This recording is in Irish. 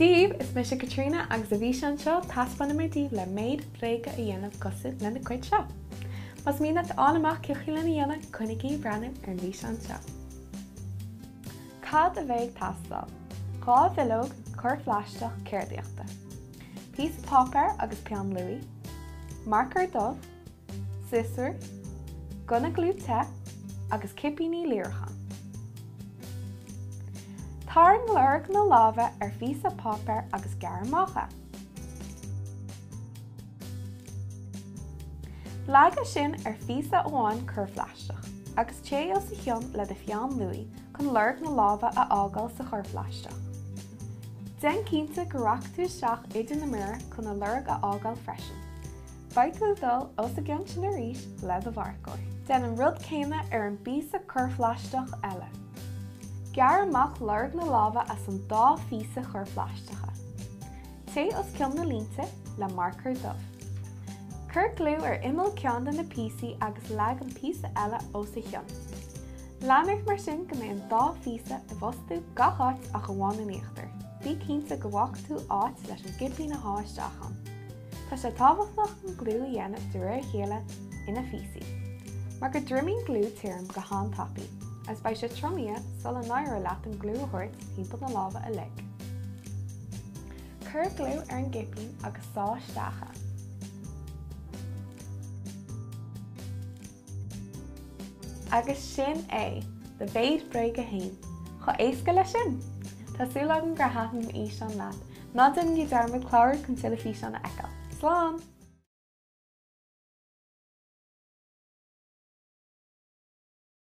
Dia daoibh, is mise Caitríona agus sa bhfíseán seo taispeánfaidh mé daoibh le méid bhréige a dhéanamh cosúil lena cuid seo. Más mian leat a fháil amach cén chaoi lena dhéanamh, coinnigí ag breathnú ar an bhfíseán seo. Cad a bheidh ag teastáil? 2 bhileog corrphlaisteach ceardaíochta. Píosa páipéir agus peann luaidhe. Marcóir dubh. Siosúr, gunna gliú te agus cipíní líreacháin. Tarraing lorg na láimhe ar phíosa páipéir agus gearr amach é. Leag é sin ar phíosa amháin corrphlaisteach agus téigh os a chionn le do pheann luaidhe chun lorg na láimhe a fhágáil sa chorrphlaisteach. Déan cinnte go rachaidh tú isteach idir na miorair chun a lorg a fhágáil freisin. Beidh tú ag dul os a gcionn sin arís le do mharcóir. Déan an rud céanna ar an bpíosa corrphlaisteach eile. Gearr amach lorg na láimhe as an dá phíosa chorrphlaisteacha. Téigh os cionn na línte le marcóir dubh. Cuir gliú ar imeall ceann de na píosaí agus leag an píosa eile os a chionn. Lean ort mar sin go mbeidh an dá phíosa i bhfostú gach áit ach amháin in íochtar. Bí cinnte go bhfágfaidh tú áit leis an gcipín a shá isteach ann. Tá sé tábhachtach an gliú a dhéanamh de réir a chéile ina phíosaí, mar go dtriomaíonn gliú tirim go han-tapaidh, agus beidh sé triomaithe sula n-éireoidh leat an gliú a thabhairt timpeall na láimhe uilig. Cuir gliú ar an gcipín agus sá isteach é. Agus sin é, do mhéid bréige fhéin. Chomh éasca leis sin! Tá súil agam gur thaitin an fhíseán leat. Ná déanaigí dearmad clárú chun tuilleadh físeán a fheiceáil. Slán!